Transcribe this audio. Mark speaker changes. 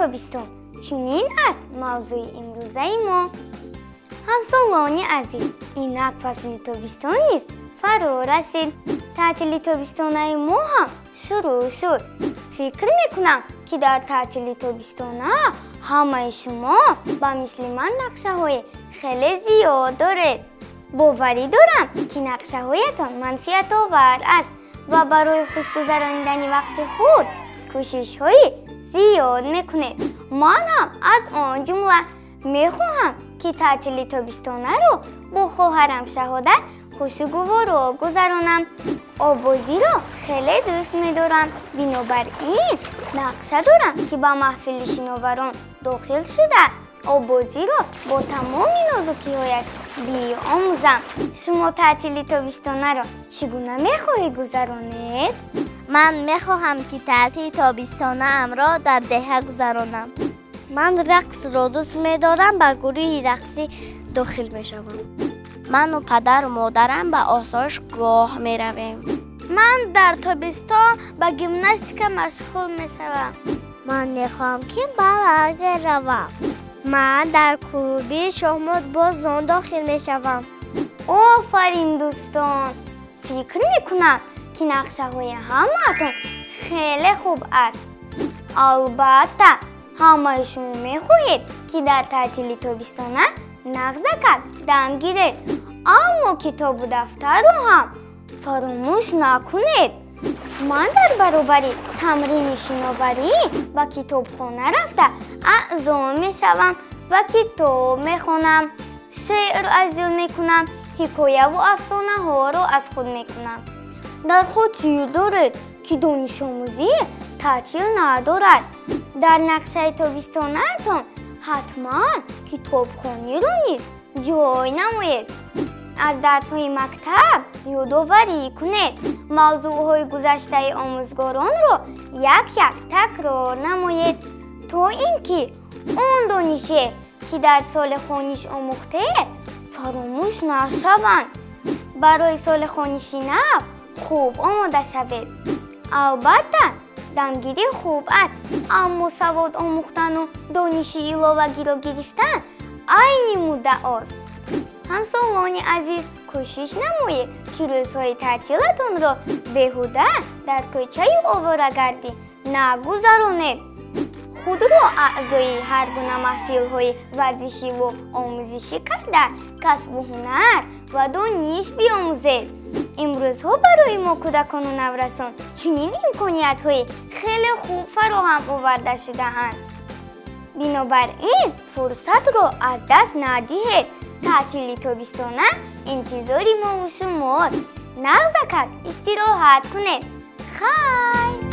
Speaker 1: тобистон чунин аст мавзӯи имрӯзаи мо. Ҳамсолони азиз, инак фасли тобистон низ фаро расид. Таътили тобистонаи мо ҳам шурӯъ шуд. Фикр мекунам, ки дар таътили тобистона ҳамаи шумо ба мисли ман нақшаҳои хеле зиёд доред. Боварӣ дорам, ки нақшаҳоятон манфиатовар аст ва барои хушгузаронидани вақти худ кӯшишҳои зиёд мекунед. Ман ҳам аз он ҷумла мехоҳам, ки таътили тобистонаро бо хоҳарам Шаҳодат хушу гуворо гузаронам. Оббозиро хеле дӯст медорам. Бинобар ин нақша дорам, ки ба маҳфили шиноварон дохил шуда оббозиро бо тамоми нозукиҳояш биомӯзам. Шумо таътили тобистонаро чӣ гуна мехоҳед гузаронед?
Speaker 2: Ман мехоҳам, ки таътили тобистонаамро дар деҳа гузаронам. Ман рақсро дӯст медорам, ба гурӯҳи рақсӣ дохил мешавам. Ману падару модарам ба осоишгоҳ меравем.
Speaker 3: Ман дар тобистон ба гимнастика машғул мешавам.
Speaker 2: Ман мехоҳам, ки ба лагер равам. Ман дар клуби шоҳмотбозон дохил мешавам.
Speaker 1: Офарин, дӯстон! Фикр мекунам, ки нақшаҳои ҳамаатон хеле хуб аст. Албатта, ҳамаи шумо мехоҳед, ки дар таътили тобистона нағзакак дам гиред, аммо китобу дафтарро ҳам фаромӯш накунед. Ман дар баробари тамрини шиноварӣ ба китобхона рафта аъзо мешавам ва китоб мехонам, шеър аз ёд мекунам, ҳикояву афсонаҳоро аз худ мекунам. Дар хотир доред, ки донишомӯзӣ таътил надорад. Дар нақшаи тобистонаатон ҳатман китобхониро низ ҷой намоед. Аз дарсҳои мактаб ёдоварӣ кунед. Мавзӯъҳои гузаштаи омӯзгоронро як-як такрор намоед, то ин ки он донише, ки дар соли хониш омӯхтед, фаромӯш нашаванд. Барои соли хониши нав хуб омода шавед. Албатта, дамгирӣ хуб аст, аммо савод омӯхтану дониши иловагиро гирифтан айни муддаост. Ҳамсолони азиз, кӯшиш намоед, ки рӯзҳои таътилатонро беҳуда дар кӯчаю оворагардӣ нагузаронед. Худро аъзои ҳар гуна маҳфилҳои варзишиву омӯзишӣ карда, касбу ҳунар ва дониш биомӯзед. Имрӯзҳо барои мо кӯдакону наврасон чунин имкониятҳои хеле хуб фароҳам оварда шудаанд. Бинобар ин фурсатро аз даст надиҳед. Таътили тобистона интизори мову шумост. Нағзакак истироҳат кунед. Хайр!